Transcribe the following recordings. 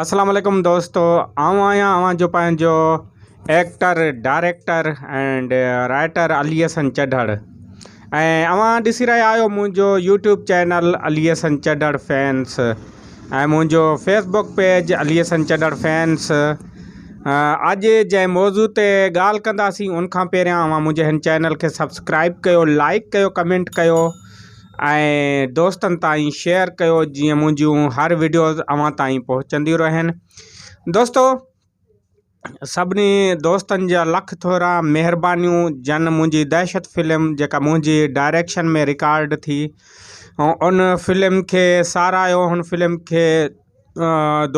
اسلام عليڪم دوستو آئون آهيان اوهان جو پنهنجو actor director and writer Ali Hassan Chadhar ۽ اوهان ڏسي رهيا آهيو منهنجو YouTube channel Ali Hassan Chadhar fans ۽ منهنجو Facebook page Ali Hassan Chadhar fans اڄ جنهن موضوع تي ڳالهه ڪنداسين ان کان پهريان اوهان منهنجي هن چينل کي سبسڪرائب ڪيو لائڪ ڪيو ڪمينٽ ڪيو ۽ دوستن تائين شيئر ڪيو جيئن منهنجون هر وڊيوز اوهان تائين پهچنديون رهن دوستو سڀني دوستن جا لک ٿورا مهربانيون جن منهنجي دهشت فلم جيڪا منهنجي ڊائريڪشن ۾ رڪارڊ ٿي ان فلم کي ساراهيو هن فلم کي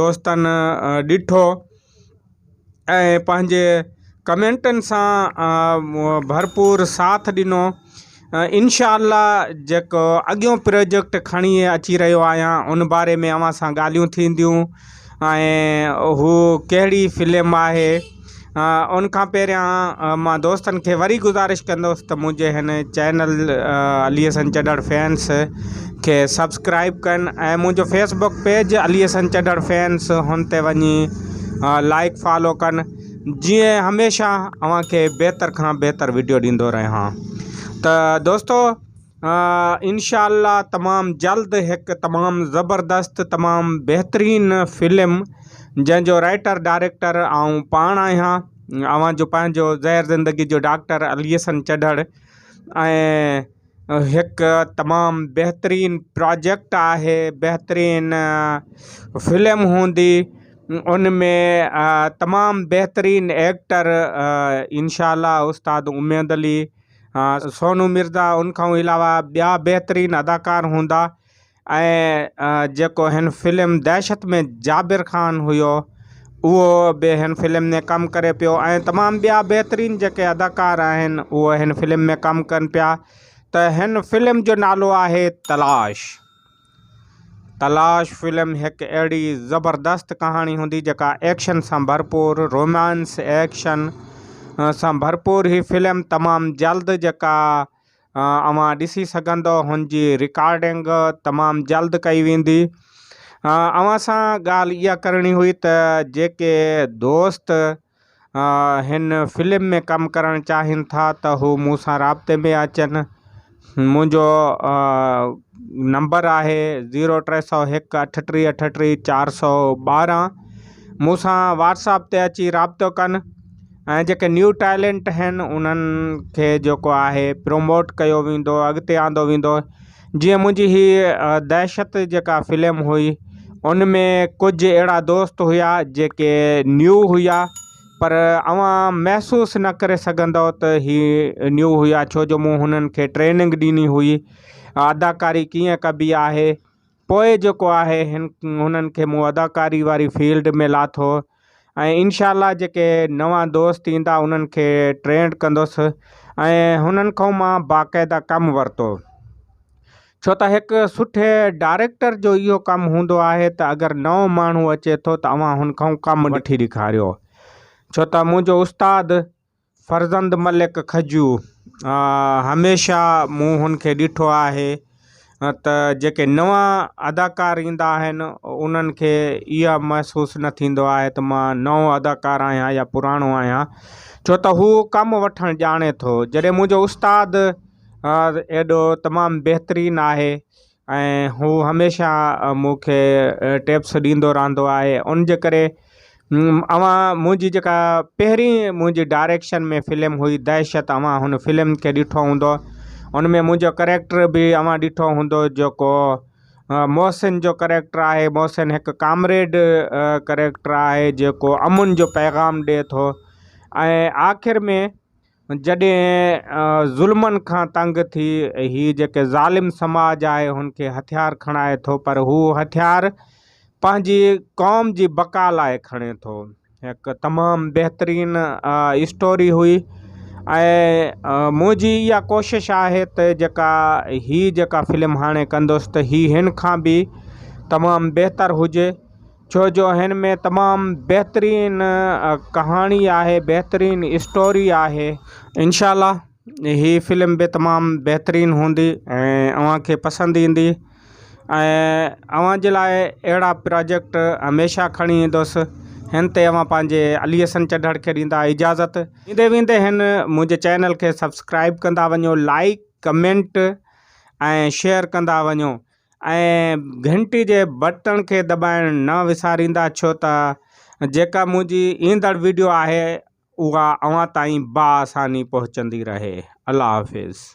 دوستن ڏٺو ۽ پنهنجي ڪمينٽن سان ڀرپور ساٿ ڏنو انشاء الله جيڪو اڳيون پروجيڪٽ کڻي اچي رهيو آهيان ان باري ۾ اوهان سان ڳالهيون ٿينديون ۽ هو ڪهڙي فلم آهي ان کان پهريان مان دوستن کي وري گذارش ڪندس ته منهنجي هن چينل علي حسن چڍڙ فينس کي سبسڪرائب ڪن ۽ منهنجو Facebook page Ali Hassan Chadhar fans هن تي وڃي لائڪ فالو ڪن جيئن هميشه اوهان کي بهتر کان بهتر وڊيو ڏيندو رهان ته دوستو انشاء الله تمام جلد هڪ تمام زبردست تمام بهترين فلم جنهن جو رائٽر ڊائريڪٽر آئون پاڻ آهيان اوهان جو پنهنجو زهر زندگي جو ڊاڪٽر علي حسن چڍڙ ۽ هڪ تمام بهترين پراجيڪٽ آهي بهترين فلم هوندي ان ۾ تمام بهترين ايڪٽر انشاء الله استاد اميد علي سونو مرزا ان کان علاوه ٻيا بهترين اداڪار هوندا ۽ جيڪو هن فلم دهشت ۾ جابر خان هيو اهو به هن فلم ۾ ڪم ڪري پيو ۽ تمام ٻيا بهترين جيڪي اداڪار آهن اهو هن فلم ۾ ڪم ڪن پيا ته هن فلم جو نالو آهي تلاش تلاش فلم هڪ اهڙي زبردست ڪهاڻي هوندي جيڪا ايڪشن سان ڀرپور رومانس ايڪشن سان ڀرپور هي فلم تمام جلد جيڪا اوهان ڏسي سگهندو هن جي رڪارڊنگ تمام جلد ڪئي ويندي اوهان سان ڳالهه اها ڪرڻي هئي ته جيڪي دوست هن فلم ۾ ڪم ڪرڻ چاهين ٿا ته هو مون سان رابطي ۾ اچن منهنجو نمبر آهي زيرو ٽي سؤ هڪ 38 38 412 مون سان واٽساپ تي اچي رابطو ڪن ۽ جيڪي نيو ٽيلنٽ آهن انهن کي جيڪو آهي پروموٽ ڪيو ويندو اڳتي آندو ويندو جيئن منهنجي هي دهشت جيڪا فلم هئي ان ۾ ڪجهه اهڙا دوست هيا جيڪي نيو هيا پر اوهان محسوس نه ڪري سگهندؤ ته هي نيو هيا ڇو جو مون هنن کي ٽريننگ ڏني هئي اداڪاري ڪيئن ڪبي آهي پوء جيڪو آهي هن هنن کي مون اداڪاري واري فيلڊ ۾ لاٿو ۽ انشاء الله جيڪي نوان دوست ايندا انهن کي ٽرينڊ ڪندس ۽ هنن کان مان باقاعده ڪم ورتو ڇو ته هڪ سٺي ڊائريڪٽر جو اهو ڪم هوندو آهي ته اگر نئون ماڻهو اچي ٿو ته اوهان هن کان ڪم وٺي ڏيکاريو ڇو ته منهنجو استاد فرزند ملڪ کجو هميشه مون هن کي ڏٺو آهي ته جيڪي نوان اداڪار ايندا آهن انهن کي اها محسوس نه ٿيندو آهي ته مان نئون اداڪار آهيان يا پراڻو آهيان ڇو ته هو ڪم وٺڻ ڄاڻي ٿو جڏهن منهنجو استاد ايڏو تمام بهترين آهي ۽ هو هميشه مون کي ٽپس ڏيندو رهندو آهي ان جي ڪري اوهان منهنجي جيڪا پهرين منهنجي ڊائريڪشن ۾ فلم هئي دهشت اوهان هن فلم کي ڏٺو هوندو ان ۾ منهنجو ڪريڪٽر به اوهان ڏٺو هوندو جيڪو محسن جو ڪريڪٽر آهي محسن هڪ ڪامريڊ ڪريڪٽر آهي جيڪو امن جو پيغام ڏئي ٿو ۽ آخر ۾ جڏهن ظلمن کان تنگ ٿي هي جيڪي ظالم سماج آهي هن کي هٿيار کڻائي ٿو پر هو هٿيار پنهنجي قوم جي بقا لاء کڻي ٿو هڪ تمام بهترين اسٽوري هئي ۽ منهنجي اها ڪوشش آهي ته جيڪا هي جيڪا فلم هاڻي ڪندس ته هي هن کان به تمام بهتر هجي ڇو جو هن ۾ تمام بهترين ڪهاڻي آهي بهترين اسٽوري آهي. انشاء الله هي فلم به تمام بهترين هوندي ۽ اوهان کي پسند ايندي. ۽ اوهان جي لاء اهڙا پراجيڪٽ هميشه کڻي ايندس هن تي اوهان پنهنجي علي حسن چڍڙ کي ڏيندا اجازت ايندي ويندي هن منهنجي چينل کي سبسڪرائب ڪندا وڃو لائڪ ڪمينٽ ۽ شيئر ڪندا وڃو ۽ گهنٽي جي بٽڻ کي دٻائڻ نه وساريندا ڇو ته جيڪا منهنجي ايندڙ ويڊيو آهي اها اوهان تائين باآساني پهچندي رهي الله حافظ.